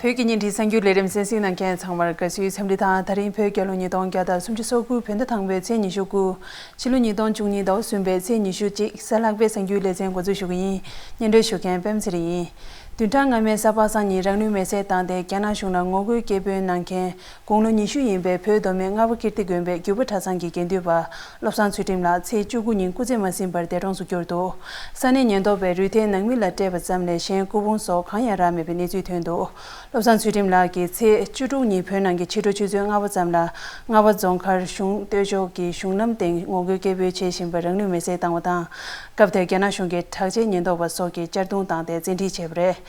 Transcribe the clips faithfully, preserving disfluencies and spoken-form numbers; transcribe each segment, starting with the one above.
བོད་ཀྱི་བརྙན་འཕྲིན་གསར་འགྱུར་ལས་རིམ་གསན་གཟིགས་གནང་མཁན་ཚང་མར་དགའ་བསུའི་འཚམས་འདྲི་དང་། ད་རིང་བོད་རྒྱལ་ལོ་ཉིས་སྟོང་བརྒྱ་དང་སུམ་ཅུ་སོ་དགུ་བོད་ཟླ་དང་པོའི་ཚེས་ཉི་ཤུ་དགུ། ཕྱི་ལོ་ཉིས་སྟོང་བཅུ་གཉིས་ཟླ་བ་གསུམ་པའི་ཚེས་ཉི་ཤུ་གཅིག་གཟའ་ལྷག་པའི་གསར་འགྱུར་ལེ་ཚན་འགོ་འཛུགས་ཞུ་གི་ཡིན། སྙན་སྒྲོན་ཞུ་མཁན་པད་མ་ཚེ་རིང་ཡིན། བདུན་ཕྲག་སྔ་མའི་གཟའ་པ་སངས་ཉིན་རང་ལུས་མེར་སྲེག་བཏང་སྟེ་རྒྱ་ནག་གཞུང་ལ་ངོ་རྒོལ་སྐད་འབོད་གནང་མཁན་དགུང་ལོ་ཉི་ཤུ་ཡིན་པའི་བོད་མདོ་སྨད་རྔ་བ་ཀིརྟི་དགོན་པའི་གུས་པ་གྲྭ་ཚང་གི་དགེ་འདུན་པ་བློ་བཟང་ཚུལ་ཁྲིམས་ལགས་ཚེས་བཅུ་དགུ་ཉིན་སྐུ་ཚེ་མ་ཟིན་པར་འདས་གྲོངས་སུ་གྱུར་འདུག་ས་གནས་ཉེན་རྟོག་པས་རུས་ཐལ་ནང་མི་ལ་སྤྲད་པ་ཙམ་ལས་གཞན་སྐུ་ཕུང་སོགས་གང་ཡང་རག་མེད་པའི་གནས་ཚུལ་ཐོན་འདུག་བློ་བཟང་ཚུལ་ཁྲིམས་ལགས་ཀྱིས་ཚེས་བཅུ་དྲུག་ཉིན་བོད་ནང་གི་ཕྱི་དྲོ་ཆུ་ཚོད་ལྔ་པ་ཙམ་ལ་རྔ་བ་རྫོང་མཁར་གཞུང་སྟོད་ཕྱོགས་ཀྱི་གཞུང་ལམ་སྟེང་ངོ་རྒོལ་སྐད་འབོད་བྱེད་བཞིན་པར་རང་ལུས་མེར་སྲེག་བཏང་བ་དང་། སྐབས་དེར་རྒྱ་ནག་གཞུང་གི་དྲག་ཆས་ཉེན་རྟོག་པ་སོགས་ཀྱིས་གཅར་རྡུང་བཏང་སྟེ་བཙན་ཁྲིད་བྱས་པ་རེད།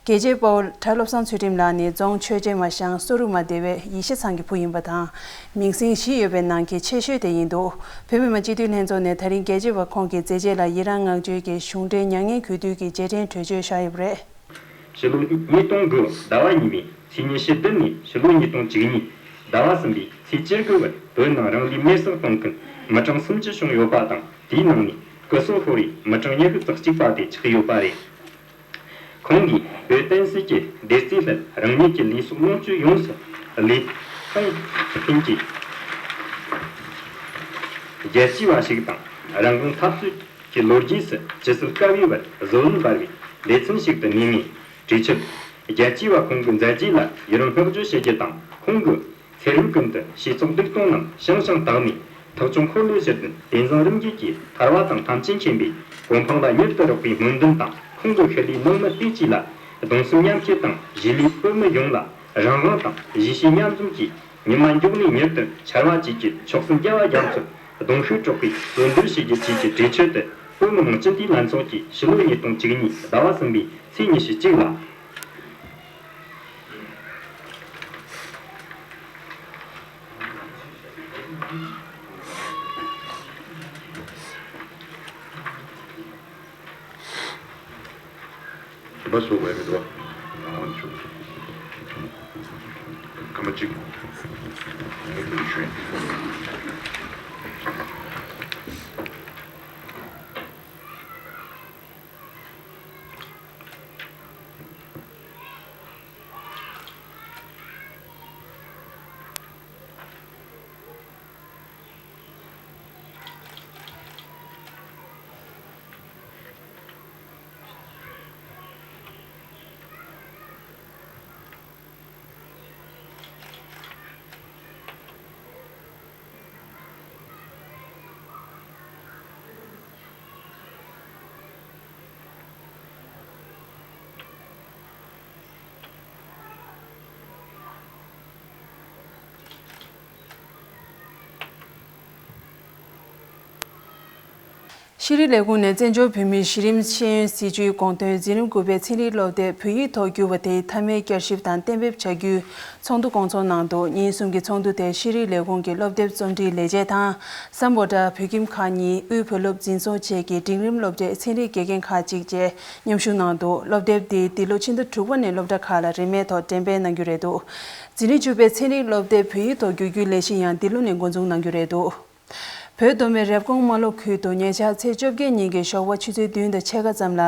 རྒྱལ་གཅེས་དཔའ་བོ་གྲྭ་བློ་བཟང་ཚུལ་ཁྲིམས་ལགས་ནི་རྫོང་ཆོས་རྗེ་མ་ཞང་སོ་རུ་མ་སྡེ་བའི་ཡེ་ཤེས་ཚང་གི་བུ་ཡིན་པ་དང་། མིང་སྲིང་བཞི་ཡོད་པའི་ནང་གི་ཆེ་ཤོས་དེ་ཡིན་འདུག་བོད་མི་མང་སྤྱི་འཐུས་ལྷན་ཚོགས་ནས་ད་རིང་རྒྱལ་གཅེས་པ་ཁོང་གི་མཛད་རྗེས་ལ་ཡི་རངས་བསྔགས་བརྗོད་ཀྱི་གཞུང་འབྲེལ་མྱ་ངན་གུས་འདུད་ཀྱི་རྗེས་དྲན་གྲོས་ཆོད་བཞག་ཡོད་པ་རེད། ཕྱི་ལོ་ཉིས་སྟོང་དགུ་ཟླ་བ་གཉིས་པའི་ཚེས་ཉི་ཤུ་བདུན་ནས་ཕྱི་ལོ་ཉིས་སྟོང་བཅུ་གཉིས་ཟླ་བ་གསུམ་པའི་ཚེས་བཅུ་དགུ་བར་བོད་ནང་རང་ལུས་མེར་སྲེག་གཏོང་མཁན་མི་གྲངས་སུམ་ཅུ་བྱུང་ཡོད་པ་དང་། དེའི་ནང་ནས་སྐུ་སྲོག་ཤོར་བའི་མི་གྲངས་ཉི་ཤུ་རྩ་གཅིག་པ་དེ་ཆགས་ཡོད་པ་རེད། ཁོང་གིས་བོད་བསྟན་སྲིད་ཀྱི་བདེ་རྩའི་སླད་རང་ཉིད་ཀྱི་ལུས་སྲོག་ལོངས་སྤྱོད་ཡོངས་སུ་བློས་གཏོང་མཁན་གྱི་རྒྱལ་གཅེས་པ་ཞིག་དང་། རང་དབང་འཐབ་རྩོད་ཀྱི་ལོ་རྒྱུས་སུ་ཇི་སྲིད་བསྐལ་པའི་བར་བཟོད་བློ་འབར་བའི་ལེ་ཚན་ཞིག་ཏུ་གནས་ངེས། གྲོས་ཆོད། རྒྱལ་གཅེས་པ་ཁོང་གི་མཛད་རྗེས་ལ་ཡི་རང་བསྔགས་བརྗོད་བྱེད་རྒྱུ་དང་། ཁོང་གི་ཚེ་རབས་ཀུན་ཏུ་བྱས་རྗེས་སྡིག་ལྟུང་རྣམས་བྱང་ཞིང་དག་ནས་ཐེག་མཆོག་འཁོར་ལོའི་ཞི་བདེ་དེ་བཟང་རིམ་བརྒྱུད་ཀྱི་ཐར་པ་དང་ཐམས་ཅད་མཁྱེན་པའི་གོ་འཕང་ལ་མྱུར་དུ་རོགས་པའི་སྨོན་འདུན་དང་། ཁོང་གི་ཤུལ་ལུས་ནང་མི་བསྟན་བཅོས་ལ་གདུང་སེམས་མཉམ་སྐྱེད་དང་། གཞིས་ལུས་བོད་མི་ཡོངས་ལ་རང་དབང་དང་གཞིས་བྱེས་མཉམ་འཛོམས་ཀྱི་ཉི་མ་མགྱོགས་ནས་མྱུར་དུ་འཆར་བ་བཅས་ཀྱི་མཆོག་གསུམ་རྒྱལ་བ་རྒྱ་མཚོར་གདུང་ཤུགས་དྲག་པོས་གསོལ་འདེབས་ཞུ་རྒྱུ་བཅས་ཀྱི་གྲོས་ཆོད་དེ་བོད་མི་མང་སྤྱི་འཐུས་ལྷན་ཚོགས་ཀྱིས་ཕྱི་ལོ་ཉིས་སྟོང་བཅུ་གཉིས་ཟླ་བ་གསུམ་པའི་ཚེས་ཉི་ཤུ་གཅིག་ལ། སྐྱིད་པ་སོགས་པའི་རེ་བ་ཡོང་བ་བྱུང་། སྐར་མ་གཅིག་ཤེས་རིག་ལས་ཁུངས་ནས་བཙན་བྱོལ་བོད་མིའི་གཞི་རིམ་ཤེས་ཡོན་སྲིད་བྱུས་དགོངས་དོན་འཛིན་རིམ་དགུ་པའི་ཚན་རིག་སློབ་དེབ་བོད་ཡིག་ཐོག་བསྒྱུར་བ་དེའི་མཐའ་མའི་བསྐྱར་ཞིབ་དང་གཏན་འབེབས་བྱ་རྒྱུའི་ཚོགས་འདུ་སྐོང་ཚོགས་གནང་འདུག་ཉིན་གསུམ་གྱི་ཚོགས་འདུ་དེར་ཤེས་རིག་ལས་ཁུངས་ཀྱི་སློབ་དེབ་རྩོམ་སྒྲིག་ལས་བྱེད་དང་། སམ་བྷོ་ཊ་བོད་ཁྱིམ་ཁག་གཉིས། དབུས་བོད་སློབ་འཛིན་ཚོགས་བཅས་ཀྱི་འབྲིང་རིམ་སློབ་གྲྭའི་ཚན་རིག་དགེ་རྒན་ཁག་ཅིག་བཅས་མཉམ་ཞུགས་གནང་འདུག་སློབ་དེབ་འདི་འདི་ལོ་ཕྱི་ཟླ་དྲུག་པ་ནས་སློབ་གྲྭ་ཁག་ལ་རིན་མེད་ཐོག་འགྲེམས་སྤེལ་གནང་རྒྱུ་རེད་འདུག་འཛིན་རིམ་བཅུ་པའི་ཚན་རིག་སློབ་དེབ་བོད་ཡིག་ཐོག་བསྒྱུར་རྒྱུའི་ལས་གཞི་ཡང་འདི་ལོ་ནས་འགོ་འཛུགས་གནང་རྒྱུ་རེད་འདུག་བོད་མདོ་སྨད་རེབ་གོང་རྨ་ལྷོ་ཁུལ་དུ་ཉེ་ཆར་ཚེས་བཅོ་བརྒྱད་ཉིན་གྱི་ཞོགས་པ་ཆུ་ཚོད་བདུན་དང་ཕྱེད་ཀ་ཙམ་ལ་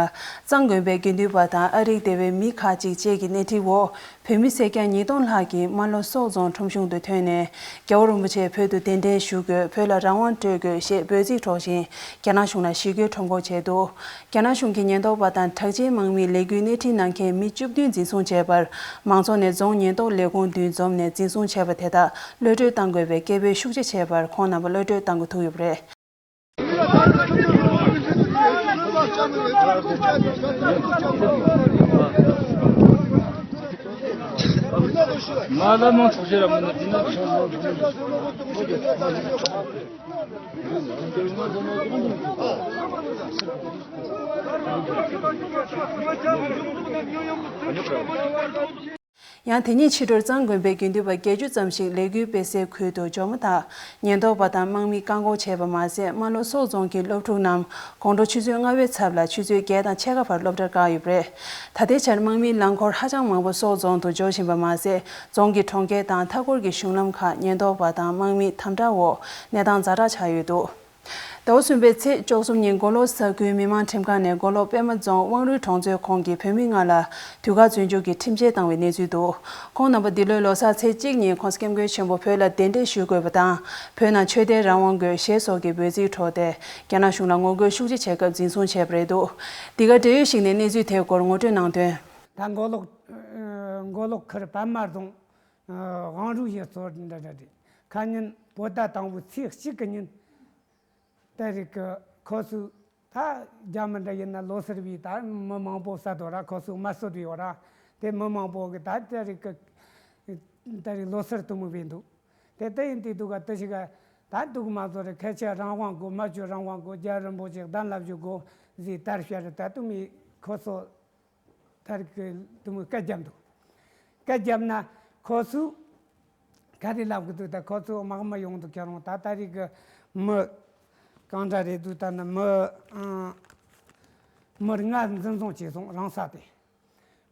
གཙང་དགོན་པའི་དགེ་འདུན་པ་དང་ཨ་རིག་སྡེ་བའི་མི་ཁག་ཅིག་བཅས་ཀྱི་སྣེ་ཁྲིད་འོག་བོད་མི་སེར་སྐྱ་ཉིས་སྟོང་ལྷག་གིས་རྨ་ལྷོ་སོག་རྫོང་ཁྲོམ་གཞུང་དུ་ཐོན་ནས་རྒྱལ་བ་རིན་པོ་ཆེ་བོད་དུ་གདན་འདྲེན་ཞུ་དགོས། བོད་ལ་རང་དབང་སྤྲོད་དགོས་ཞེས་འབོད་ཚིག་སྒྲོག་བཞིན་རྒྱ་ནག་གཞུང་ལ་ཞི་རྒོལ་ཁྲོམ་སྐོར་བྱས་འདུག་རྒྱ་ནག་གཞུང་གིས་ཉེན་རྟོག་པ་དང་དྲག་ཆས་དམག་མིས་ལས་འགུལ་སྣེ་ཁྲིད་གནང་མཁན་མི་བཅུ་བདུན་འཛིན་བཟུང་བྱས་པར། མང་ཚོགས་ནས་རྫོང་ཉེན་རྟོག་ལས་ཁུངས་མདུན་འཛོམས་ནས་འཛིན་བཟུང་བྱས་པ་དེ་དག་གློད་བཀྲོལ་གཏང་དགོས་པའི་སྐད་འབོད་ཤུགས་ཆེ་བྱས་པར། ཁོང་རྣམ་པ་གློད་བཀྲོལ་གཏང་དགོས་ཐུག་ཡོད་པ་རེད། ཡང་དེ་ཉིན་ཕྱི་དྲོར་གཙང་དགོན་པའི་དགེ་འདུན་པ་བརྒྱད་ཅུ་ཙམ་ཞིག་ལས་འགུལ་སྤེལ་སའི་ཁུལ་དུ་འབྱོར་མ་ཐག་ཉེན་རྟོག་པ་དང་དམག་མིས་བཀག་འགོག་བྱས་པ་མ་ཟད། རྨ་ལྷོ་སོག་རྫོང་གི་སློབ་ཕྲུག་རྣམས་དགོང་དྲོ་ཆུ་ཚོད་ལྔ་པའི་ཚབ་ལ་ཆུ་ཚོད་བརྒྱད་དང་ཕྱེད་ཀ་བར་སློབ་གྲྭར་བཀག་ཡོད་པ་རེད། ད་ལྟའི་ཆར་དམག་མིའི་རླངས་འཁོར་ཧ་ཅང་མང་པོ་སོག་རྫོང་དུ་འབྱོར་བཞིན་པ་མ་ཟད། རྫོང་གི་གྲོང་ཁྱེར་དང་མཐའ་འཁོར་གྱི་གཞུང་ལམ་ཁག་ཉེན་རྟོག་པ་དང་དམག་མིའི་དམ་དྲག་འོག་གནས་སྟངས་ཛ་དྲག་ཆགས་ཡོད་འདུག་ཟླ་བ་གསུམ་པའི་ཚེས་བཅུ་གསུམ་ཉིན་མགོ་ལོག་ས་ཁུལ་མི་དམངས་ཁྲིམས་ཁང་ནས་མགོ་ལོག་པད་མ་རྫོང་དབང་རུལ་གྲོང་ཚོའི་ཁོངས་ཀྱི་བོད་མི་ལྔ་ལ་དུས་བཀག་བཙོན་འཇུག་གི་ཁྲིམས་ཆད་བཏང་བའི་གནས་ཚུལ་འདུག་ཁོང་རྣམ་པ་འདི་ལོའི་ལོ་གསར་ཚེས་གཅིག་ཉིན་ཁོང་སྐྱབས་མགོན་ཆེན་པོ་བོད་ལ་གདན་འདྲེན་ཞུ་དགོས་པ་དང་། བོད་ནང་ཆོས་དད་རང་དབང་དགོས་ཞེས་སོགས་ཀྱི་འབོད་ཚིག་འཕྲོག་སྟེ། རྒྱ་ནག་གཞུང་ལ་ངོ་རྒོལ་ཤུགས་ཆེ་བྱས་སྐབས་འཛིན་བཟུང་བྱས་པ་རེད་འདུག་འདི་ག་འབྲེལ་ཡོད་ཞིག་ནས་གནས་ཚུལ་དེའི་སྐོར་ངོ་སྤྲོད་གནང་དོན། ད་མགོ་ལོག་ཨ་མགོ་ལོག་ཁུལ་པད་མ་རྫོང་ཨ་དབང་རུལ་ཡུལ་ཚོ་འདྲ་འདྲ་རེད། ཁ་ཉིན་བོད་ཟླ་དང་པོའི་ཚེས་གཅིག་གི་ཉིན། ད་རིག་གི་ཁོ་ཚོས་ད་རྒྱ་མི་འདྲ་ཡིན་ན་ལོ་སར་བའི་ད་མི་མང་པོ་བསད་དོ་ར། ཁོ་ཚོས་མ་གསོད་བའི་འོ་ར། དེ་མི་མང་པོ་གི་ད་ད་རིག་གི་ད་རིག་ལོ་སར་དུ་མི་བས་འདུག་དེ་ལྟ་ཡིན་དུས་འདུག་ག་དེ་ཞིག་ག་ད་འདུག་མ་བཟོ་རེ། ཁ་ཆེ་རང་དབང་དགོས། སྨྲ་བརྗོད་རང་དབང་དགོས། རྒྱལ་རིན་པོ་ཆེ་གདན་ལ་བཞུགས་དགོས་ཟེར་དར་ཤར་རེ། ད་དུ་མི་ཁོ་ཚོ་ད་རིག་གི་དུ་མི་སྐད་རྒྱབ་འདུག་སྐད་རྒྱབ་ན་ཁོ་ཚོས་ག་རེ་ལབ་གི་འདུག་ད་ཁོ་ཚོ་དམག་མི་ཡོང་འདུག་ཁྱེད་རང་ད་ད་རིག་གི་མི་གང་འདྲ་རེད་འདུག་ད་ནི་མི་ཨང་མི་ལྔ་འཛིན་བཟུང་བྱས་སོང་། རང་ས་དེ་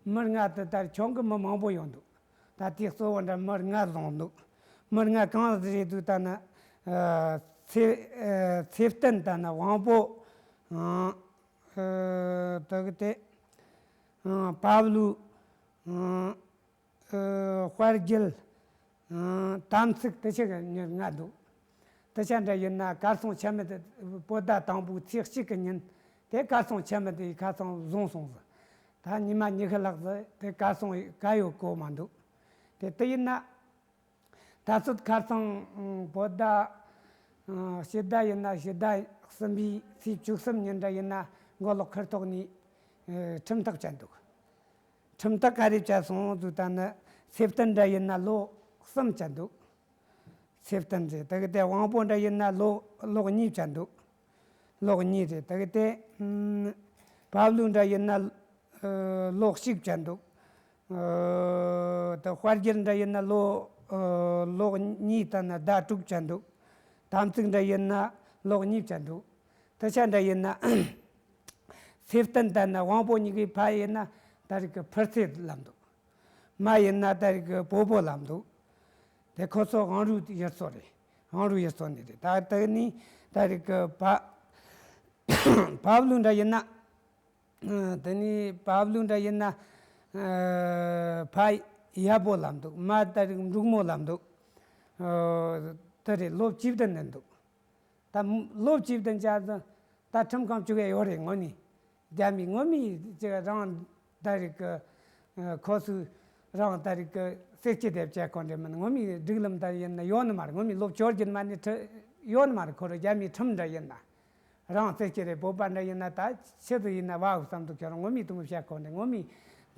མི་ལྔ་དེ་ད་ཁྱོད་གི་མི་མང་པོ་ཡོང་འདུག་ད་དེ་གཙོ་བོ་འདྲ་མི་ལྔ་བཟུང་འདུག་མི་ལྔ་གང་རེད་འདུག་ད་ནི་ཨ་ཚེ་ཨ་ཚེ་བརྟན། ད་ནི་དབང་པོ་ཨང་ཨ་དེ་གི་དེ་ཨང་པ་བླུ་ཨང་ཨ་དཔལ་རྒྱལ། ཨང་དམ་ཚིག་དེ་ཆ་ག་ཉེར་ལྔ་འདུག་དེ་ཆ་འདྲ་ཡིན་ན་གར་སོང་ཆ་མེད་དེ། བོད་ཟླ་དང་པོའི་ཚེས་གཅིག་གི་ཉིན་དེ་གར་སོང་ཆ་མེད་དེ་ཁ་སང་བཟུང་སོང་ཟེར། ད་ཉི་མ་ཉི་ཤུ་ལྷག་ཟེར་དེ་གར་སོང་ག་ཡོད་གོ་མ་འདུག་དེ་དེ་ཡིན་ན་ད་ཚོད་ཁ་སང་བོད་ཟླ་ཕྱི་ཟླ་ཡིན་ན་ཕྱི་ཟླ་གསུམ་པའི་ཚེས་བཅུ་གསུམ་ཉིན་འདྲ་ཡིན་ན་མགོ་ལོག་ཁུལ་ཐོག་ནས་ཁྲིམས་ཐག་བཅད་འདུག་ཁྲིམས་ཐག་ག་རེ་བཅད་སོང་ཟེར་ད་ནི་ཚེ་བརྟན་འདྲ་ཡིན་ན་ལོ་གསུམ་བཅད་འདུག་ཚེ་བརྟན་རེད། དེ་གི་དེ་དབང་པོ་འདྲ་ཡིན་ན་ལོ་ལོ་གཉིས་བཅད་འདུག་ལོ་གཉིས་རེད། དེ་གི་དེ་ཨམ་པ་བླུ་འདྲ་ཡིན་ན་ཨ་ལོ་གཅིག་བཅད་འདུག་ཨ་དེ་དཔལ་རྒྱལ་འདྲ་ཡིན་ན་ལོ་ཨ་ལོ་གཉིས་ད་ནི་ཟླ་དྲུག་བཅད་འདུག་དམ་ཚིག་འདྲ་ཡིན་ན་ལོ་གཉིས་བཅད་འདུག་དེ་ཆ་འདྲ་ཡིན་ན། ཚེ་བརྟན་ད་ནི་དབང་པོ་གཉིས་ཀའི་ཕ་ཡིན་ན་ད་རིག་གི་ཕུར་ཚེ་ལབ་འདུག་མ་ཡིན་ན་ད་རིག་གི་པོ་པོ་ལབ་འདུག་དེ་ཁོ་ཚོ་དབང་རུལ་ཡུལ་ཚོ་རེད། དབང་རུལ་ཡུལ་ཚོ་ནས་རེད། ད་དེ་ནི་ད་རིག་གི་པ་པ་བླུ་འདྲ་ཡིན་ན། དེ་ནི་པ་བླུ་འདྲ་ཡིན་ན། ཕ་ཡ་པོ་ལབ་འདུག་མ་ད་རིག་འབྲུག་མོ་ལབ་འདུག་དེ་རེད། ལོ་བཅུ་བདུན་ནས་འདུག་ད་ལོ་བཅུ་བདུན་བཅད་ཙང་ད་ཁྲིམས་ཁང་བཅུག་གི་ཡོད་རེད། ངོ་མི་རྒྱ་མི་ངོ་མི་ཅིག་རང་ད་རིག་གི་ཁོ་ཚོས་རང་ད་རིག་གི་སེར་སྐྱ་དེབ་བཅད་ཁོ་འདྲ་མིན། ངོ་མི་སྒྲིག་ལམ་ད་ཡིན་ན་ཡོད་ནི་མ་རེད། ངོ་མི་ལོ་བཅོ་བརྒྱད་མ་ནི་ཁྲི་ཡོད་ནི་མ་རེད། ཁོ་རང་རྒྱ་མི་ཁྲིམས་འདྲ་ཡིན་ན་རང་སེར་སྐྱ་རེད། བོད་པ་འདྲ་ཡིན་ན་ད་ཆི་ཟིག་ཡིན་ན་བ་འུ་བསམ་འདུག་ཁྱོད་རང་ངོ་མི་དུ་མོ་བཤད་ཁོ་འདྲ། ངོ་མི་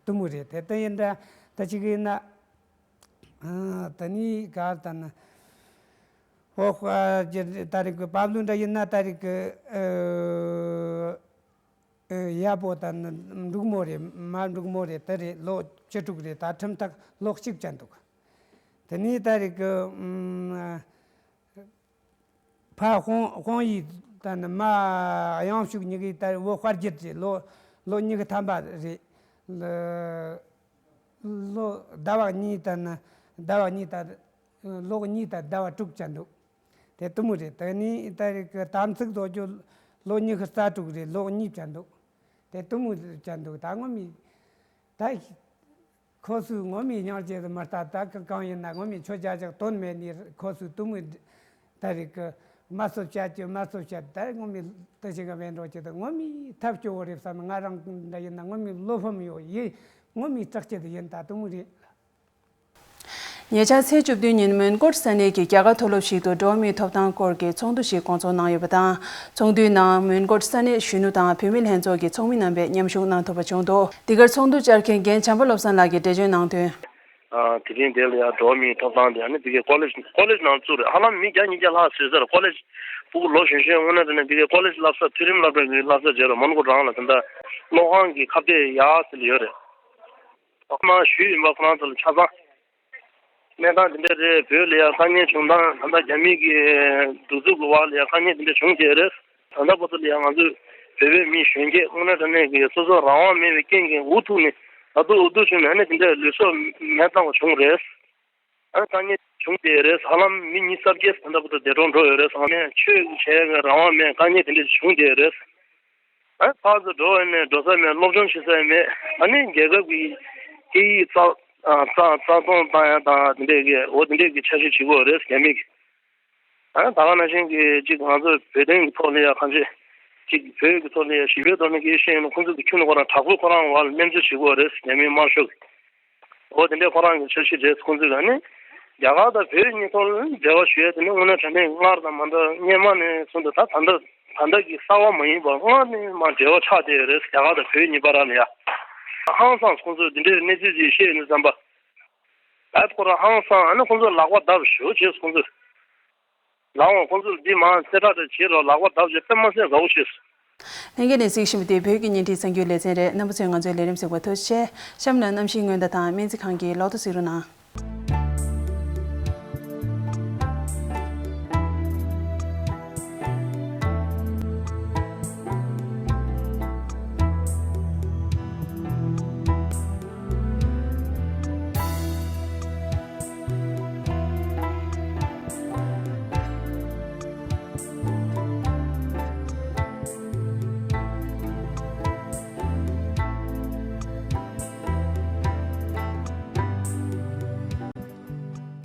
དུ་མོ་རེད། དེ་ལྟ་ཡིན་འདྲ་ད་ཅིག་ཡིན་ན། ཨ་ད་ནི་ག་ད་ནི། ཨོ་ཧ་ཇི་ད་རིག་གི་པ་བླུ་འདྲ་ཡིན་ན་ད་རིག་གི་ཨ་ཡ་པོ་ད་ནི་འབྲུག་མོ་རེད། མ་འབྲུག་མོ་རེད། དེ་རེད། ལོ་བཅུ་དྲུག་རེད། ད་ཁྲིམས་ཐག་ལོ་གཅིག་བཅད་འདུག་དེ་ནས་ད་རིག་གི་ཨམ་ཕ་དཔང་དཔང་ཡིག་ད་ནི་མ་གཡང་ཕྱུག་གཉིས་ཀའི་ད་བུ་དཔལ་རྒྱལ་རེད། ལོ་ལོ་ཉི་ཤུ་ཐམ་པ་རེད། ལོ་ཟླ་བ་གཉིས་ད་ནི་ཟླ་བ་གཉིས་ད་ལོ་གཉིས་ད་ཟླ་བ་དྲུག་བཅད་འདུག་དེ་དུ་མོ་རེད། དེ་ནས་ད་རིག་གི་དམ་ཚིག་རྡོ་རྗེ་ལོ་ཉི་ཤུ་རྩ་དྲུག་རེད། ལོ་གཉིས་བཅད་འདུག་དེ་དུ་མོ་བཅད་འདུག་ད་ངོ་མི་ད་ཁོ་ཚོས་ངོ་མི་སྙིང་རྗེ་མི་ལྟ། ད་གི་གང་ཡིན་ན་ངོ་མི་ཆོ་རྒྱ་ཅག་དོན་མེད་ནི་ཁོ་ཚོས་དུ་མོ་ད་རིག་གི་མ་སོ་བཅད་ཀྱི་མ་སོ་བཅད། ད་ངོ་མི་ད་ཞིག་ག་བས་འགྲོ་ཀྱི་ད་ངོ་མི་ཐབས་སྐྱོ་བོ་རེད་བསམ། ང་རང་འདྲ་ཡིན་ན་ངོ་མི་བློ་ཕམ་ཡོད་ཡིན། ངོ་མི་སྐྲག་ཀྱི་ད་ཡིན། ད་དུ་མོ་རེད། ཉེ་ཆར་ཚེས་བཅུ་བདུན་ཉིན་མོན་གྷོ་ས་གནས་ཀྱི་རྒྱ་གར་མཐོ་སློབ་ཞིག་ཏུ་འགྲོ་བ་མིའི་ཐོབ་ཐང་སྐོར་གྱི་ཚོགས་འདུ་ཞིག་སྐོང་ཚོགས་གནང་ཡོད་པ་དང་། ཚོགས་འདུའི་ནང་མོན་གྷོ་ས་གནས་གཞོན་ནུ་དང་བུད་མེད་ལྷན་ཚོགས་ཀྱི་ཚོགས་མི་རྣམ་པས་མཉམ་ཞུགས་གནང་ཐུབ་པ་བྱུང་འདུག་འདི་གར་ཚོགས་འདུ་བཅར་མཁན་རྒན་བྱམས་པ་བློ་བཟང་ལགས་ཀྱིས་འགྲེལ་བརྗོད་གནང་དོན། ཨ་དེ་རིང་དེ་ལ་ཡང་འགྲོ་བ་མིའི་ཐོབ་ཐང་དེ་ཨ་ནི་དེ་གའི་ཀོ་ལེཇ་ཀོ་ལེཇ་ནང་བཙུགས་རེད། ཧ་ལམ་མི་བརྒྱ་ཉིས་བརྒྱ་ལྷག་བཟོས་ཚར། ཀོ་ལེཇ་ཕྲུ་གུ་ལོ་གཞོན་གཞོན་སྔོན་ན་དེ་ནས་དེ་གའི་ཀོ་ལེཇ་བསླབ་ས་མཐོ་རིམ་སློབ་གྲྭའི་བསླབ་ས་བྱས་རེད། མོན་གྷོ་རང་ལ་དེ་འདྲ་སློབ་ཁང་གི་ཁ་གཏད་ཡག་ཟེར་ཡོད་རེད། ཨ་མ་ཞུས་ཡིན་པ་ཁོ་རང་ཚོ་ལ་ཆ་ཚང་། གནས་སྟངས་དེ་འདྲ་རེད། བོད་ལ་ཡང་དཀའ་ངལ་བྱུང་སྟངས། ད་ལྟ་རྒྱ་མི་གི་གདུག་རྩུབ་ཀྱི་འོག་ལ་ཡང་དཀའ་ངལ་དེ་འདྲ་བྱུང་བསྡད་རེད། ད་ལྟ་བར་དུ་ལ་ཡང་ང་ཚོས་བོད་པའི་མི་གཞོན་སྐྱེས་དངོས་གནས་དྲང་གནས་ཀྱི་སོ་སོ་རང་དབང་མེད་པའི་རྐྱེན་གྱིས་འུ་ཐུག་ནས་ད་དུང་འུ་ཐུག་བྱུང་ནས་ཨ་ནི་དེ་འདྲ་ལུས་སྲོག་མེ་བཏང་བ་བྱུང་རེད། ཨ་དཀའ་ངལ་བྱུང་བསྡད་རེད། ཧ་ལམ་མི་ཉི་ཤུ་རྩ་བརྒྱད་ད་ལྟ་བར་དུ་འདས་གྲོངས་འགྲོ་ཡོད་རེད། ཚང་མས་ཆོས་བྱེད་ཀྱི་རང་དབང་མེད། དཀའ་ངལ་དེ་འདྲ་བྱུང་བསྡད་རེད། ཨ་ཕར་ཚུར་འགྲོ་ཡ་མེད། འགྲོ་ས་མེད། སློབ་སྦྱོང་བྱེད་ས་ཡ་མེད། ཨ་ནི་རྒྱལ་ཁབ་ཀྱི་སྐད་ཡིག་རྩ་ཨ་རྩ་རྩ་སྟོངས་བཏང་ཡ་དང་དེ་འདྲས་ཀྱི་འོ་དེ་འདྲས་ཀྱི་འཆར་གཞི་བྱེད་ཀྱི་ཡོད་རེད་རྒྱ་མི་གིས། ཨ་ད་ག་ནང་བཞིན་གྱི་ཅིག་ང་ཚོ་བོད་དོན་གྱི་ཐོག་ལ་ཡ་གང་ཅི་ཅིག་བོད་ཀྱི་ཐོག་ལ་ཡ་ཞི་བའི་ཐོག་ནས་སྐད་ཆ་བཤད་ཡིན་ན་ཁོང་ཚོ་གི་ཁྱོན་ནས་ཁོ་རང་དྲག་པོས་ཁོ་རང་བར་སྨན་བཅོས་བྱེད་ཀྱི་ཡོད་རེད་རྒྱ་མིའི་དམར་ཤོག་གིས། འོ་དེ་འདྲས་ཁོ་རང་གི་འཆར་གཞི་རེད། ཁོང་ཚོས་ཨ་ནི་རྒྱ་གར་དང་བོད་གཉིས་ཐོག་ལ་འབྲེལ་བ་ཞུ་ཡ་དེ་ནི་དངོས་གནས་དྲང་གནས་སྔར་དང་མ་འདྲ། སྔོན་མ་ནས་བཟུང་སྟེ་ད་ད་ལྟ་ད་ལྟ་གི་གསར་བ་མ་ཡིན་པར་སྔར་ནས་མར་འབྲེལ་བ་ཆགས་བསྡད་ཡོད་རེད། རྒྱ་གར་དང་བོད་གཉིས་བར་ལ་ཡ། ཧང་སངས་ཁོང་ཚོས་འདི་འདྲའི་གནས་ཚུལ་ཅིག་བཤད་ཡོང་དུས་ཙམ་པ། ད་ཁོ་རང་ཧང་སངས། ཨ་ནི་ཁོང་ཚོས་ལག་པ་བརྡབ་ཞུ་བྱས་ཁོང་ཚོས། ལགས་འོང་། ཁོང་ཚོས་འདི་མར་གསལ་བསྒྲགས་དེ་བྱེད་རོགས། ལག་པ་བརྡབ་བྱས་དཔེ་མ་སྲིད་དགའ་བོ་བྱས། ལྷན་རྒྱས་ནས་གཟིགས་བཞིན་པ་དེ་བོད་ཀྱི་བརྙན་འཕྲིན་གསར་འགྱུར་ལེ་ཚན་རེད། རྣམ་པ་ཚོས་ང་ཚོའི་ལས་རིམ་གཟིགས་པར་ཐུགས་རྗེ་ཆེ། གཤམ་ལ་གནམ་གཤིས་སྔོན་བརྡ་དང་སྨན་རྩིས་ཁང་གི་ལོག་ཐུ་གཟིགས་རོགས་གནང་།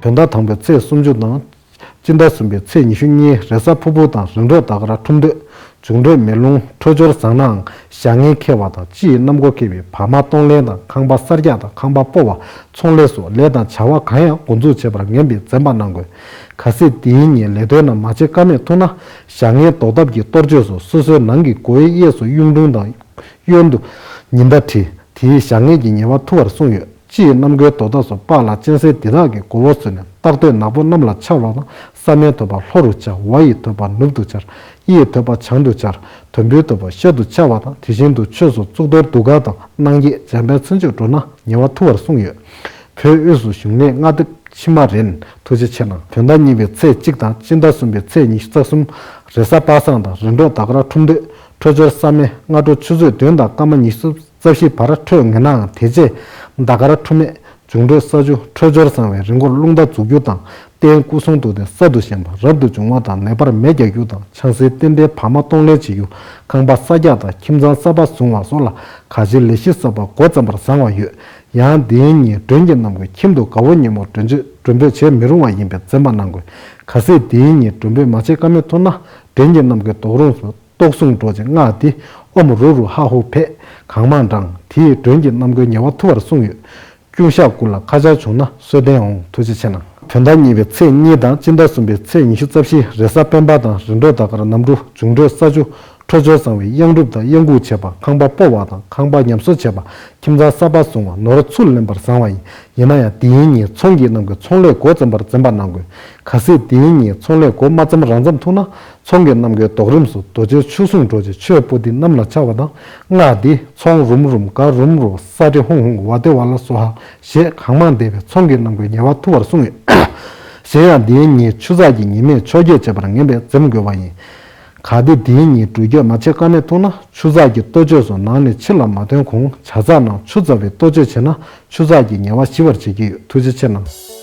བོད་ཟླ་དང་པོའི་ཚེས་སུམ་ཅུ་དང་། སྤྱི་ཟླ་གསུམ་པའི་ཚེས་ཉི་ཤུ་གཉིས་རེས་གཟའ་ཕུར་བུ་དང་རིམ་གྲོ་ཟླ་སྐར་འཁྲུངས་དུས། འབྱུང་འཕྲོད་མེ་རླུང་འཕྲོད་སྦྱོར་བཟང་ནའང་བྱ་ངན་འཁེལ་བ་དང་སྤྱི་ཡི་གནམ་སྒོ་འཁེལ་བའི་བར་མ་གཏོང་ལེན་དང་ཁང་པ་གསར་རྒྱག་དང་ཁང་པ་སྤོ་བ་ཚོང་ལས་སོགས་ལས་དང་བྱ་བ་གང་ཡང་འགོ་འཛུགས་བྱེད་པར་ངན་པས་འཛེམ་པ་གནང་དགོས། གལ་སྲིད་དེའི་ཉིན་ལས་དོན་རྣམས་མ་བྱེད་ཀ་མེད་ཐུག་ན་བྱ་ངན་ཟློག་ཐབས་ཀྱི་གཏོར་མཆོད་སོགས་སོ་སོའི་ནང་གི་སྒོའི་གཡས་སུ་གཡུང་དྲུང་དང་། གཡོན་དུ་ཉི་ཟླ་བྲི། དེས་བྱ་ངན་གྱི་ཉེས་པ་ཐུ་བར་གསུངས་ཡོད། སྤྱི་ཡི་གནམ་སྒོའི་རྡོ་ཟླ་སོགས་སྤགས་ལ་སྤྱན་གཟན་འདི་དག་གི་མགོ་བོ་བཟུང་ནས་སྟག་ཐོད་ནག་པོ་གནམ་ལ་འཕྱར་བ་དང་། ས་མའི་ཐོད་པ་ལྷོ་རུ་འཕྱར། ཝ་ཡི་ཐོད་པ་ནུབ་ཏུ་འཕྱར། ཨི་ཡི་ཐོད་པ་བྱང་དུ་འཕྱར། དུམ་བུའི་ཐོད་པ་ཤར་དུ་འཕྱར་བ་དང་། དེ་བཞིན་དུ་ཆོས་སུ་གཙུག་ཏོར་གདུགས་དཀར་དང་། སྣང་བརྒྱད་འཇམ་དཔལ་མཚན་བརྗོད་འགྲོ་ན་ཉེས་པ་ཐུ་བར་གསུངས་ཡོད། བོད་དབུས་སུ་བཞུགས་གནས་སྔ་དེབ་ཕྱི་མ་རན། ཐུགས་རྗེ་ཆེ་གནང་། བོད་ཟླ་གཉིས་པའི་ཚེས་གཅིག་དང་སྤྱི་ཟླ་གསུམ་པའི་ཚེས་ཉི་ཤུ་རྩ་གསུམ་རེས་གཟའ་པ་སངས་དང་རིམ་གྲོ་ཟླ་སྐར་འཁྲུངས་དུས། འཕྲོད་སྦྱོར་གཟའ་སྨེ། སྔ་དྲོ་ཆུ་ཚོད་བདུན་དང་སྐར་མ་ཉི་ཤུ་རྩ་བཞི་བར་འཕྲོད་ངེས་ནའང་དེ་རྗེས་ཟླ་སྐར་འཁྲུལ་མེད། འབྱུང་འཕྲོད་ས་ཆུ། འཕྲོད་སྦྱོར་བཟང་བའི་རི་མགོར་རླུང་རྟ་འཛུགས་རྒྱུ་དང་། རྟེན་སྐུ་གསུང་ཐུགས་རྟེན་གསར་དུ་བཞེངས་པ་རབ་ཏུ་བྱུང་བ་དང་ནད་པར་མེ་རྒྱག་རྒྱུ་དང་ཆང་སའི་རྟེན་འབྲེལ་བར་མ་གཏོང་ལེན་བྱེད་རྒྱུ། ཁང་པ་གསར་རྒྱག་དང་ཁྱིམ་ཚང་གསར་པ་བཟུང་བ་སོགས་ལ་ག་ཅི་ལས་གཞི་གསར་པ་འགོ་བརྩམས་པར་བཟང་བ་ཡོད། ཡང་དེའི་ཉིན་མགྲོན་གྱི་རྣམ་ཀུན་ཁྱིམ་དུ་དགའ་བོ་ཉིན་མོར་མགྲོན་བརྗོད་མགྲོན་འབོད་བྱེད་མི་རུང་བ་ཡིན་པས་འཛེམ་པ་གནང་དགོས། གལ་སྲིད་དེའི་ཉིན་མགྲོན་འབོད་མ་བྱེད་ཀ་མེད་ཐུག་ན་མགྲོན་གྱི་རྣམ་ཀུན་རྡོག་རོང་སུ་ལྟོགས་སྲུང་འགྲོ་ཅིང་སྔགས་འདི་ཨོཾ་རུ་རུ་ཧ་ཧུ་ཕཊ་གང་མང་བགྲང་། དེས་མགྲོན་གྱི་རྣམ་ཀུན་ཉེ་བར་ཐུ་བར་གསུངས་ཡོད། ཀྱུང་ཤག་དགུ་ལ་ཁ་ཆར་བྱུང་ན་གསོལ་སྟོན་འོང་། ཐུགས་རྗེ་ཆེ་གནང་། བོད་ཟླ་གཉིས་པའི་ཚེས་གཉིས་དང་སྤྱི་ཟླ་གསུམ་པའི་ཚེས་ཉི་ཤུ་རྩ་བཞི་རེས་གཟའ་སྤེན་པ་དང་རིམ་གྲོ་ཟླ་སྐར་གནམ་གྲུ། འབྱུང་འཕྲོད་ས་ཆུ། འཕྲོད་སྦྱོར་བཟང་བའི་གཡང་སྒྲུབ་དང་གཡང་འགུགས་བྱེད་པ། ཁང་པ་སྤོ་བ་དང་ཁང་པ་ཉམས་གསོ་བྱེད་པ། ཁྱིམ་ཚང་གསར་པ་བཟུང་བ། ནོར་འཚོ་ལེན་པར་བཟང་བ་ཡིན། ཡིན་ན་ཡང་དེའི་ཉིན་ཚོང་གི་རྣམ་ཀུན་ཚོང་ལས་འགོ་བརྩམས་པར་འཛེམ་པ་གནང་དགོས། གལ་སྲིད་དེའི་ཉིན་ཚོང་ལས་འགོ་མ་བརྩམས་རང་བརྩམས་ཐུག་ན། ཚོང་གི་རྣམ་ཀུན་རྡོག་རིམས་སུ་རྡོ་རྗེའི་ཆོས་སྲུང་འགྲོ་ཅིང་ཆོས་པོ་ཏི་གནམ་ལ་འཕྱར་བ་དང་སྔགས་འདི་ཚོང་རུམ་རུམ་ག་རུམ་རུ་ས་ཏྲི་ཧུང་ཧུང་ཝ་ཏི་ཝ་ལ་སོ་ཧ་ཞེས་གང་མང་བཟླས་པས་ཚོང་གི་རྣམ་ཀུན་ཉེ་བར་ཐུ་བར་གསུངས་ཡོད། གཞན་ཡང་འདིའི་ཉིན་ཆུ་ཚགས་ཀྱི་ཉི་མས་ཕྱོགས་རྒྱས་བྱེད་པར་ངན་པས་འཛེམ་དགོས་པ་ཡིན། གལ་ཏེ་འདིའི་ཉིན་འགྲུལ་སྐྱོད་མ་བྱེད་ཀ་མེད་ཐུག་ན་ཆུ་ཚགས་ཀྱི་གཏོ་བཅོས་སུ་ནང་ནས་ཕྱི་ལ་མ་ཐོན་གོང་ཇ་ཚགས་ནང་ཆུ་ཚ་བའི་གཏོ་བཅོས་བྱས་ན་ཆུ་ཚགས་ཀྱི་ཉེ་བར་ཞི་བར་བྱེད་ཀྱི་ཡོད། ཐུགས་རྗེ་ཆེ་གནང་།